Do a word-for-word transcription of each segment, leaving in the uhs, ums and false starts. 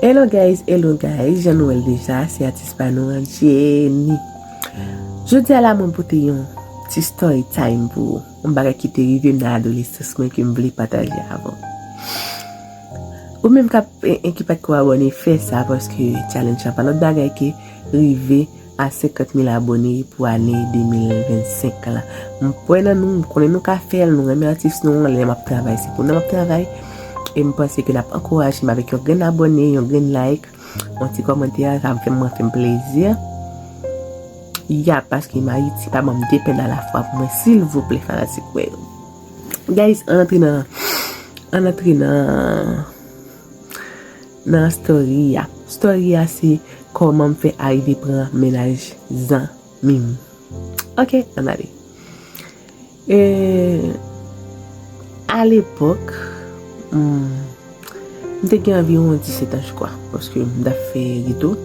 Hello guys, hello guys, jan nou wè l deja, se atis pa nou an, Jenny. Jodi a la, mwen pote yon ti story time pou ou, yon bagay ki te rive m nan adolesans mwen ke m vle pataje avè w. Ou menm k ap, e, e, ki pa t ko abòne, fè sa, paske challenge la pa lòt bagay ke rive a senkant mil abòne pou ane de mil vennsenk la. M kwè nan nou, m konnen nou ka fè l, nou renmen atis nou an, lè m ap travay, se pou nou m ap travay. E m panse ke n ap ankouraje m avèk yon grenn abòne, yon grenn like, yon ti kòmantè, sa ap fè m, fè m plezi. Ya, paske m Ayiti, pa ban m de pèn alafwa pou mwen, silvouplè, fanatik mwen yo. Guys, ann antre nan, ann antre nan, nan story a. Story a se kòman m fè arive pran mennaj zanmi m. Ok, ann ale. E, alepòk, hmm, m te gen anviwon disèt an, je crois, paske m t ap fè reto.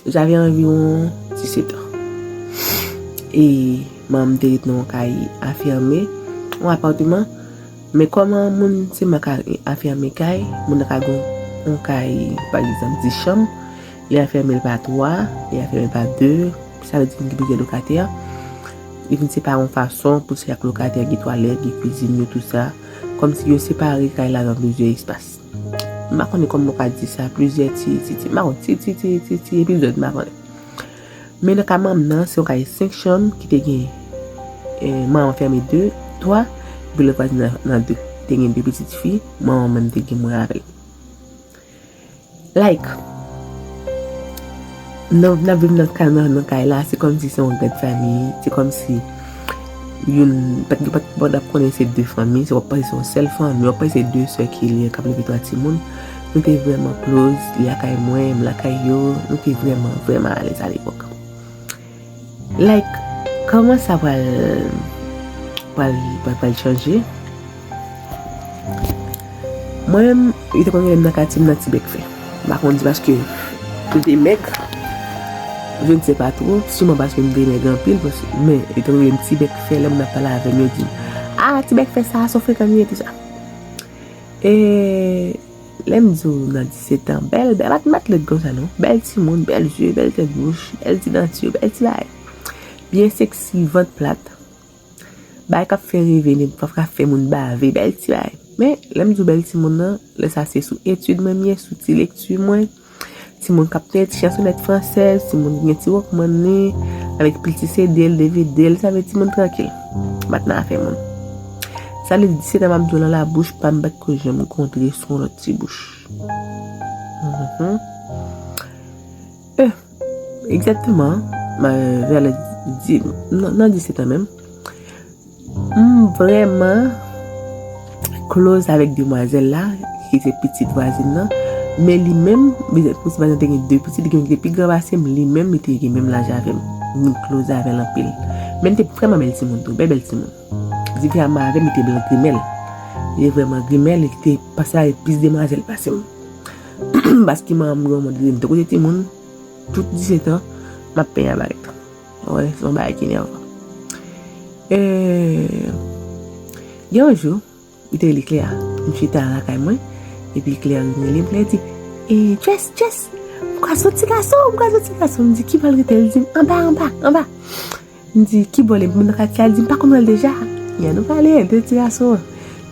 J'avais environ disèt an. E manman m te ret nan yon kay afèmen, yon apatman. Men kòman moun sèlman ka afèmen kay, moun nan ka gen yon kay, pa egzanp, dis chanm, li afèmen l pa twa, li afèmen l pa de, sa vle di gen plizyè lokatè. Li vin separe yon fason pou se ak lokatè, gen twalèt, gen kwizin yo, tou sa. Kòmsi yo separe kay la nan plizyè espas. M pa konnen kòman w ka di sa, plizyè ti, ti, ti, m pa konn, ti, ti, ti, ti, ti epizòd, m pa konnen. Men nan ka manman m nan, se yon kay senk chanm ki te gen, eh, manman m fèmen de, twa, epi lòt vwazin nan, nan de. Te gen de pitit fi, manman m menm te gen mwen avè l. Like, nan, n ap viv nan ka-, nan, nan kay la, se kòmsi se yon grann fanmi, se kòmsi youn, pa t, yo pa t, pa t ap konnen se de fanmi, se w ap panse se yon sèl fanmi, w ap panse se de sè ki li k ap leve twa timoun. Nou te vrèman close, li lakay mwen, m lakay yo, nou te vrèman, vrèman alèz alepòk. Like, kòman sa pral, pral, pral, pral chanje? Mwen menm, yo te konn rele m nan katye m nan Ti Bèk Fè. M pa konn di paske m te mèg, je ne sais pas trop, siman paske m te mèg anpil, paske, men, yo te konn rele m Ti Bèk Fè, lè moun ap pale avè m, yo di m, "Ah, Ti Bèk Fè sa, se yon frekan li ye," tou sa. E lè m di w nan disèt an, bèl, bèl, pa t, pa t lèd konsa non. Bèl timoun, bèl zye, bèl tèt bouch, bèl ti danti, bèl ti bagay. Byen seksi, vant plat. Bagay k ap fè reve, k ap fè moun bave, bèl ti bagay. Men, lè m di w bèl timoun nan, lè sa se sou etid mwen m ye, sou ti lekti mwen. Timoun k ap tande ti chansonèt fransèz, timoun ki gen ti wòkmann li, avèk pil ti C D l, D V D l, sa vle timoun trankil. M pa t nan afè moun. Sa vle di, disèt an m ap di w nan labouch pa m, m pa t ko janm kontre sou yon lòt ti bouch. Mhm. Eh, egzakteman, ma, vè lè di, nan, nan disèt an menm, m vrèman close avèk demwazèl la, ki se pitit vwazin nan. Men li menm, pitit vwazin nan te gen de pitit, li gen youn ki te pi gran pase m, li menm, li te gen menm laj avè m. M close avè l anpil. Men li te vrèman bèl timoun tou, bèl, bèl timoun. Diferaman avè m, li te blan grimèl. Li te vrèman grimèl, li te pase avèk plis demwazèl pase m. Paske manman m gen yon mòd grenn tou kote timoun, tout disèt an, m ap penyen a barèt. Wè, se yon bagay ki enèvan. E, gen yon jou, li te rele Claire. M chita lakay mwen, epi Claire rele m, Claire di, "E, Jess, Jess, m kwè se yon ti gason, m kwè se yon ti gason." M di, "Ki bò l rete?" Li di m, "Anba, anba, anba." M di, "Ki bò l ye?" M nan katye a, li di, "M pa konn wè l deja." Yè nou pale, de ti gason.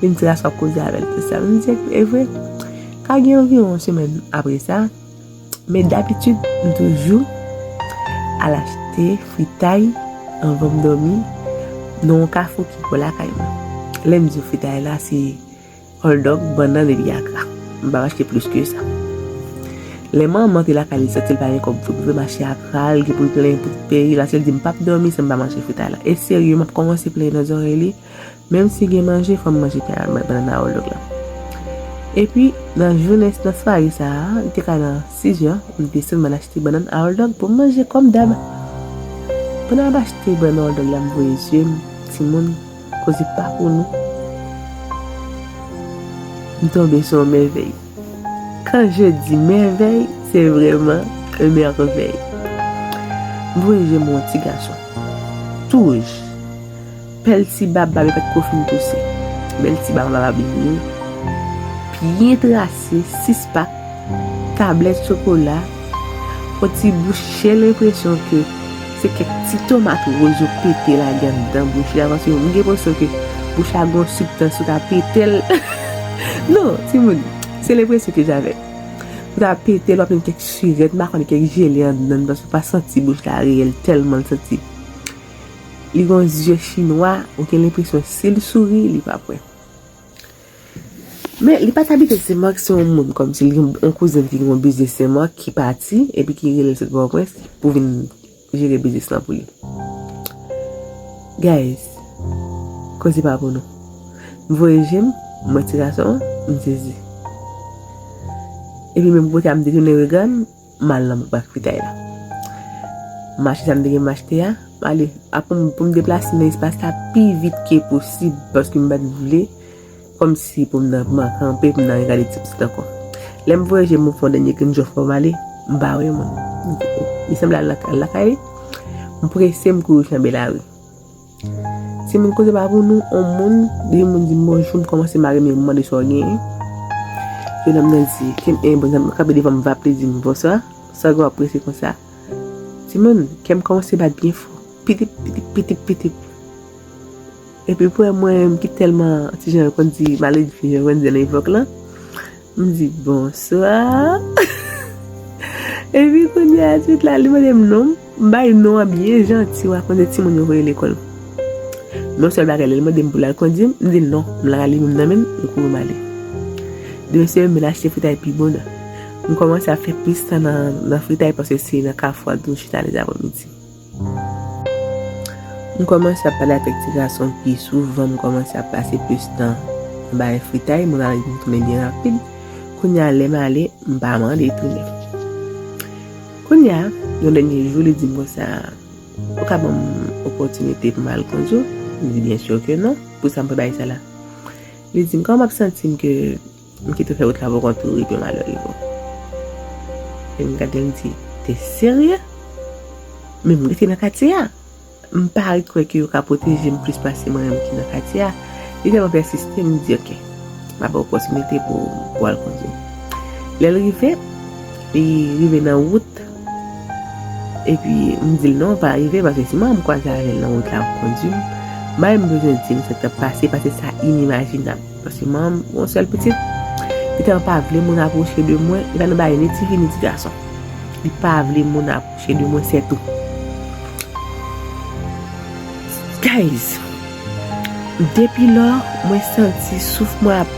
Vin ti gason ap koze avè l, tou sa. M di, "E vre?" Ka gen anviwon yon semèn apre sa, men dabitid, m toujou al achte fritay anvan m dòmi nan yon kafou ki bò lakay mwen. Lè m di w fritay la, se hotdog, bannann epi akra. M pa achte plis ke sa. Lè manman te lakay li, santi l pa gen kòb pou l mache akra, l gen pou l plenyen pou l peye, paske l di, "M p ap dòmi san m pa manje fritay la." E serye, m ap kòmanse plenyen nan zòrèy li. Menm si gen manje, fò m manje bannann a hotdog la. Epi, nan jounen, nan sware sa a, li te ka nan sis zè, m desann, m al achte bannann a hotdog pou m manje kòm dab. Pandan m ap achte bannann a hotdog la, m voye zye m, timoun, koze pa pou nou. M tonbe sou yon mèvèy. Quand je dis merveille, c'est vraiment une merveille. M voye je m yon ti gason. Tou wouj. Bèl ti bab, bab li pa t ko fin pouse. Bèl ti bab, bab li byen trase, sis pak. tablèt chokola, on ti bouch, j'ai l'impression ke se kèk ti tomat woz yo pete lage anndan bouch la, paske m gen enpresyon ke bouch la gon sibstans ou ta pete l. Non, timoun, se lenpresyon ke j'avais. Ou ta pete l, w ap jwenn kèk sirèt, m pa konn, kèk jele anndan l, paske w pa santi bouch la reyèl, tèlman l santi. Li gon zye chinwa, ou gen lenpresyon si l souri, li p ap wè. Men li pa t abite Senmak, se yon moun kòmsi li gen yon kouzen ki gen yon biznis Senmak ki pati epi ki rele l sot Pòtoprens pou vin jere biznis lan pou li. Guys, koze pa pou nou. M voye je m, m wè ti gason an, m sezi. Epi menm kote a m detounen rega m, m al nan bak fritay la. M achte sa m te gen m achte a, m ale. Apre m, pou m deplase nan espas la pi vit ke posib, paske m pa t vle kòmsi pou m nan, pou m nan kanpe, pou m nan regade ti pitit ankò. Lè m voye je m, m fè yon dènye grenn jòf pou m ale, m pa wè moun. Li sanble al lakay, al lakay li. M prese, m kouri janbe lari. Timoun, koze pa pou nou, on moun, depi moun di m bonjou, m kòmanse mare men, m mande sa w genyen. Jennonm nan di, ken, eh, bon, m kanpe devan m, vap, li di m, bonswa, sa w gen w ap prese konsa? Timoun, kè m kòmanse bat byen fò. Pitip, pitip, pitip, pitip. Epi pou mwen menm ki tèlman, ti jan yo konn di, maledve, jan yo konn di nan epòk lan, m di, bonswa. Epi kounye a, ti pitit la, li mande m non m. M bay non an byen janti, w ap konn se timoun yo voye lekòl. Men yon sèl bagay, lè li mande m pou l al kondui m, m di non, m lage li menm nan men l, m kouri m ale. Demen se menm men l achte fritay pi bonè. M kòmanse ap fè plis tan nan, nan fritay paske se nan Kafou a tou chita lè aprèmidi. M kòmanse ap pale avèk ti gason pi souvan, m kòmanse ap pase plis tan nan bagay fritay, mwen al retounen byen rapid. Kounye a, lè m ale, m pa mande tounen. Kounye a, yon dènye jou, li di m konsa, ou ka ban m opòtinite pou m al kondui w? M di, byen si ke non, pou sa m pral bay sa la. Li di m, kòman m ap santi m ke m kite w fè wout la pou kont ou epi yon malè rive w? E m gade l, m di, te serye? Men m rete nan katye a. M pa ret kwè ke yo ka pwoteje m plis pase mwen menm ki nan katye a. Li tèlman pèsiste, m di, oke, m ap ba w opòtinite pou, pou w al kondui. Lè l rive, li rive nan wout, epi m di l non, w pa rive, paske si mwen m kwaze avè l nan wout la, ap kondui m, m pa menm bezwen di m sa k t ap pase, paske sa inimajinab. Paske manman m, yon sèl pitit, li tèlman pa vle moun apwoche de mwen, li pa nan bagay ni ti fi ni ti gason. Li pa vle moun apwoche de mwen, sètou. Guys, depi lò, mwen santi souf mwen ap,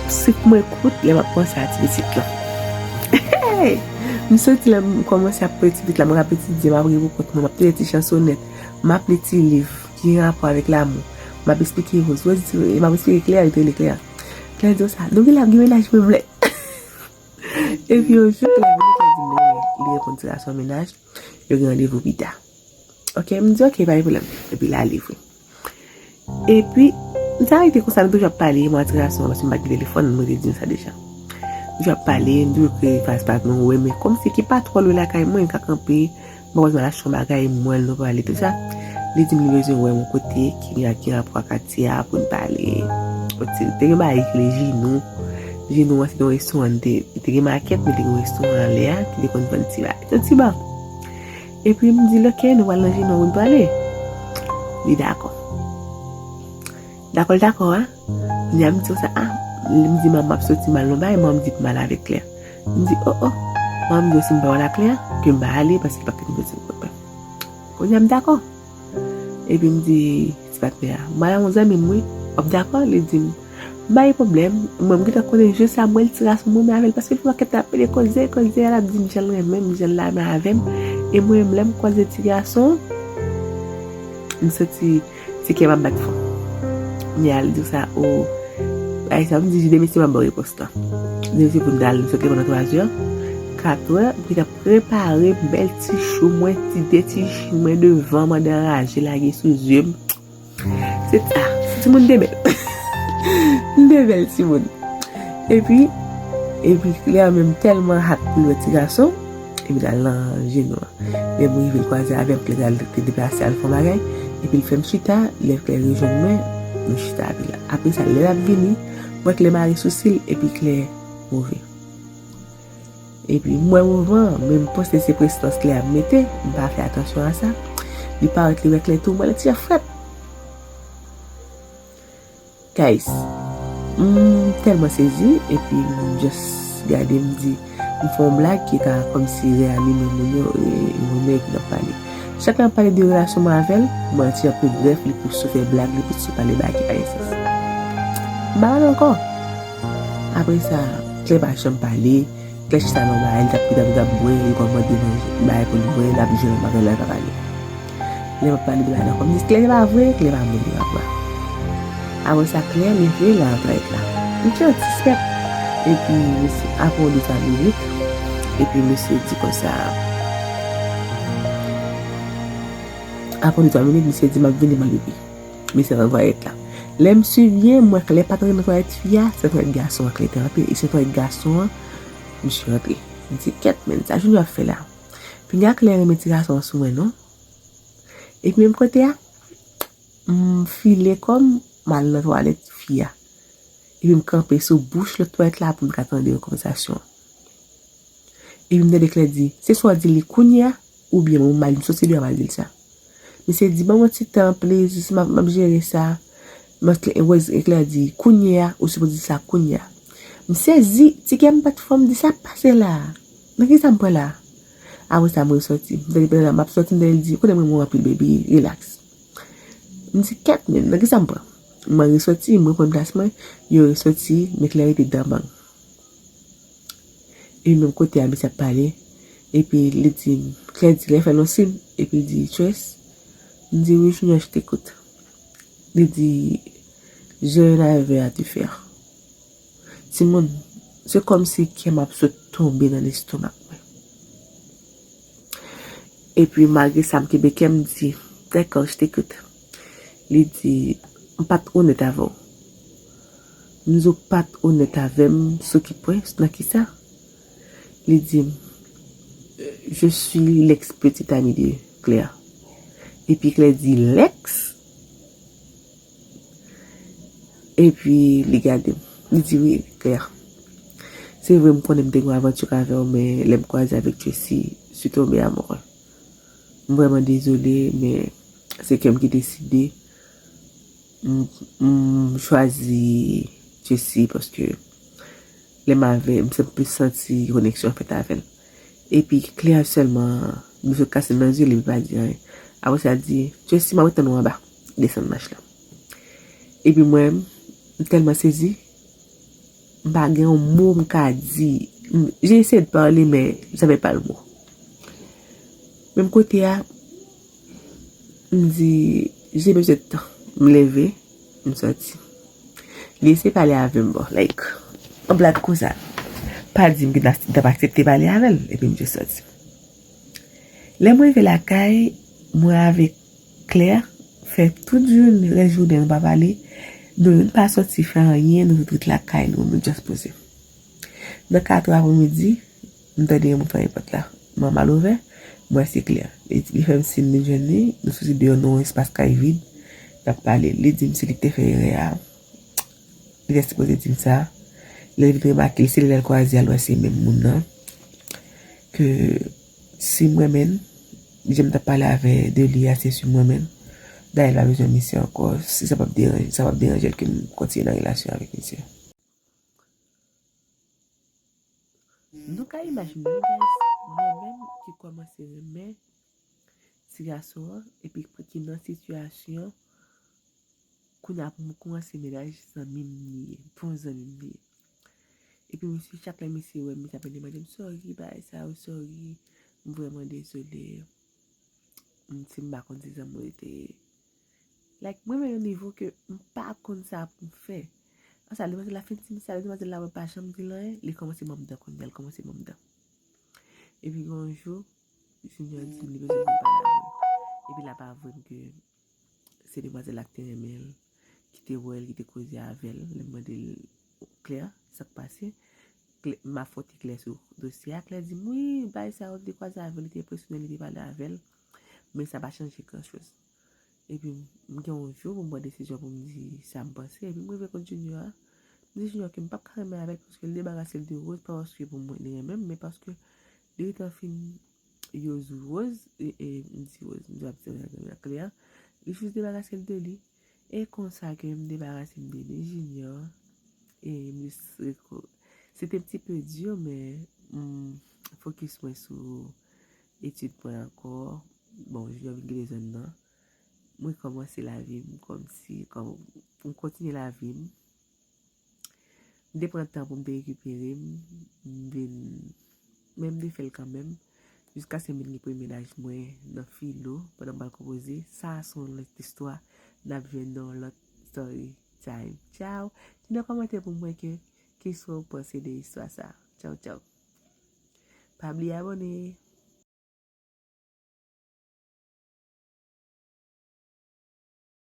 souf mwen kout lè m ap panse a ti pitit lan. M santi lè m kòmanse ap pran ti pitit la, mwen ap etidye, m ap ri pou kont mwen, m ap tande ti chansonèt, m ap li ti liv ki gen rapò avèk lamou. M ap eksplike Rose. Rose di, m ap eksplike Claire, li te rele Claire. Claire di konsa, nou gen la gen mennaj menm lè. Epi yon jou, Claire vini, Claire di m li, li reponn ti gason mennaj, yo gen randevou pita. Oke, m di, oke, pa gen pwoblèm. Epi l ale vre. Epi, m ta rete konsa, nou toujou ap pale, mwen ak ti gason an, paske m pa t gen telefòn, mwen te di nou sa deja. Nou toujou ap pale, m toujou kreye fas pa nou, wè, men kòmsi ki pa twò lwen lakay mwen, m ka kanpe, m pa bezwen al achte yon bagay, m wè l, nou pale, tou sa. Li di m li bezwen wè m yon kote ki gen, ki gen rapò ak katye a, pou n pale. Te gen bagay ki rele Jinou. Jinou an, se te yon restoran, te, te gen makèt, men te gen yon restoran anlè a, ki te konn vann ti bagay. Yon ti ba. Epi m di l, oke, nou pral nan Jinou pou n pale. Li dakò. Dakò, l dakò, a. Kounye a m di konsa, a, m di manman m ap soti m al nan yon bagay, manman m di pou m al avèk Claire. M di, o, o. Manman m di si m pa al ak Claire, ke m pa ale, paske l pa t konn vle di m konprann. Kounye a m dakò. Epi m di ti patnè a, m al a yon zanmi m wi, w ap dakò? Li di m, m pa gen pwoblèm, mwen m gentan konnen jou sa, m wè l ti gason m renmen avè l, paske depi makèt la ap pede koze, koze, l ap di m jan l renmen m, jan l renmen avè m, e mwen menm lè m kwaze ti gason, m santi ti kè m ap bat fò. Kounye a l di sa, o, ay sa, m di, jide mesye m ap ba w repons lan. Jide mesye pou n al, nou sot lekòl nan twa zè, kat è, m gentan prepare bèl ti chou mwen, ti de ti ji mwen devan, m anraje lage sou zye m. Se sa, timoun te bèl. M te bèl timoun. Epi, epi Claire menm tèlman hat pou l wè ti gason, epi l al nan Jinou an. Lè m rive, l kwaze avè m, Claire al te deplase al fè yon bagay, epi l fè m chita, lè Claire rejwenn mwen, nou chita epi l. Apre sa, lè l ap vini, m wè Claire mare sousi l, epi Claire move. Epi m wè mouvman an, men m panse se prezans Claire ap mete, m pa fè atansyon a sa. Li parèt, li wè Claire tou, m wè l ti jan frèt. Guys, m tèlman sezi, epi m just gade, m di, m fè yon blag ki ka kòmsi reanime moun yo, e, moun yo epi n ap pale. Chak lè n ap pale de relasyon mwen avè l, mwen ti jan pran grèf, li pou sou fè blag, li pou sou pale bagay ki pa gen sans. M pa pale ankò. Apre sa, Claire pa janm pale, Claire chita nan bagay, li t ap pita pou t ap bwè, li konn mande manje, bagay pou li bwè, l ap jwe nan bagay la, l pa pale. Lè m ap pale de bagay la, kòm di Claire pa vre, Claire pa moun li pa kwa. Apre sa, Claire leve, l al nan twalèt la. Li te yon ti sispèk. Epi, mesye, apre yon de twa minit, epi mesye di konsa, apre yon de twa minit, mesye di, "M ap vini, m al pipi." Mesye nan twalèt la. Lè m swiv byen, m wè Claire pa t antre nan twalèt fi a, se nan twalèt gason an Claire te antre, e se nan twalèt gason an, misye antre. M di, "Kèt, men, sa Junior ap fè la?" Pinga Claire renmen ti gason an sou mwen, non? Epi menm kote a, m file kò m, m al nan twalèt fi a. Epi m kanpe sou bouch lòt twalèt la pou m ka tande yon konvèsasyon. Epi m tande Claire di, "Se swa w di li kounye a, oubyen mwen, m al, m soti deyò, m al di l sa." Misye di, "Ban mwen ti tan, please, m ap, m ap jere sa." Mwen, Claire di, "Kounye a, ou sipoze di sa kounye a." M sezi, ti kè m bat fò, m di, "Sa k pase la a? Nan ki sa m pran la a?" Apre sa, mwen sòti. M tande pandan m ap sòti, m tande l di, "Ou konnen mwen renmen w anpil, baby, relax." M di, "Kèt, men, nan ki sa m pran?" Mwen resòti, mwen pran plas mwen, yo resòti, men Claire rete dan bang. Epi menm kote a, misye ap pale, epi li di, Claire di, Claire fè l yon siy, epi li di, "Trace?" M di, "Oui, Junior, je t'écoute." Li di, "J'ai un A V à te faire." Timoun, se kòmsi kè m ap sot tonbe nan lestomak mwen. Epi malgre sa, m kenbe kè m, m di, "D'accord, je t'écoute." Li di, "M pa t onèt avè w." M di, "Ou pa t onèt avè m sou ki pwen, nan ki sa?" Li di m, "Je suis l'ex-petite amie de Claire." Epi Claire di, "L'ex?" Epi li gade m. Li di, "Wi, Claire. Se vre, m konnen m te gen yon avanti avè w, men lè m kwaze avèk Tracy, je suis tombée amoureuse. M vrèman dezole, men se kè m ki deside. M, m chwazi Tracy paske lè m avè l, m santi, m plis santi koneksyon fèt avè l." Epi Claire sèlman, m sot kase nan zye l, li pa di anyen. Apre sa, l di, "Tracy, m ap tann ou anba." Desann mach la. Epi mwen, m tèlman sezi, m pa gen yon mo m ka di. M, j'ai essayé de parler, mais j'avais pas le mot. Menm kote a, m di, "J'ai besoin de temps." M leve, m sòti. Li eseye pale avè m, bon, like, yon blag konsa. Pa di m ke n ap, n ap aksepte pale avè l, epi m just sòti. Lè mwen rive lakay, mwen avèk Claire fè tout jounen, rès jounen nou pa pale. Nou youn pa sòti fè anyen, nou tout ret lakay nou, nou just poze. Nan katrè apremidi, m tande yon moun frape pòt la. Mwen m al ouvè, m wè se Claire. Li, li fè m siy m vin jwenn li, nou soti deyò nan yon espas kay vid, n ap pale. Li di m se li ki te fè erè a. Li te sipoze di m sa. Lè l vin remake l, se lè l kwaze a, l wè se menm moun nan. Ke si m renmen l, jan m t ap pale avè de li a, se si m renmen l. Dayè, l pa bezwen misye ankò. Si sa p ap deranje, sa p ap deranje l ke m kontinye nan relasyon avèk misye. Nou ka imajine, guys, mwen menm ki kòmanse renmen ti gason an, epi ki nan sitiyasyon, kounye a pou m kòmanse mennaj zanmi m li ye, bon zanmi m li ye. Epi misye, chak lè misye wè m, misye ap vin mande m, "Sorry, bagay sa yo, sorry, m vrèman dezole." M, si m pa konn si zanmi w te, like, mwen menm yon nivo ke m pa konn sa pou m fè. Ansa, demwazèl la fin di m sa, lè demwazèl la wè m pa janm di l anyen, li kòmanse ban m dan kounye a, li kòmanse ban m dan. Epi gen yon jou, Junior di m li bezwen vin pale avè m. Epi l ap avwe m ke se demwazèl la ki te renmen l, ki te wè l, ki te koze avè l. Lè m mande l, "Claire, sa k pase?" Claire, m ap fòte Claire sou dosye a. Claire di m, "Wi, bagay sa yo, li te kwaze avè l, li te enpresyone, li te pale avè l. Men sa pa chanje gran choz." Epi m gen yon jou pou m pran desizyon pou m di sa m panse. Epi m rive kot Junior a. M di Junior ke m p ap ka renmen avè l paske l debarase l de Rose, pa paske pou mwen li renmen m, men paske li gentan fin use Rose, e, e, m di Rose, m di ap di Claire, li jis debarase l de li. E konsa ke m debarase m de li, Junior. E m jis reko-, se te ti pe di, men m fokis mwen sou etid mwen ankò. Bon, Junior vin kite zòn nan. M rekòmanse lavi m kòmsi, kòm, m kontinye lavi m. M te pran tan pou m te rekipere m, m vin, men m te fè l kanmenm, jiskaske m vin gen premye laj mwen nan filo, pandan m pral konpoze. Sa a se yon lòt istwa, n ap jwenn nan yon lòt story time. Tchao! Di nan kòmantè pou mwen ke, kisa w panse de istwa sa. Tchao, tchao! Pa bliye abòne!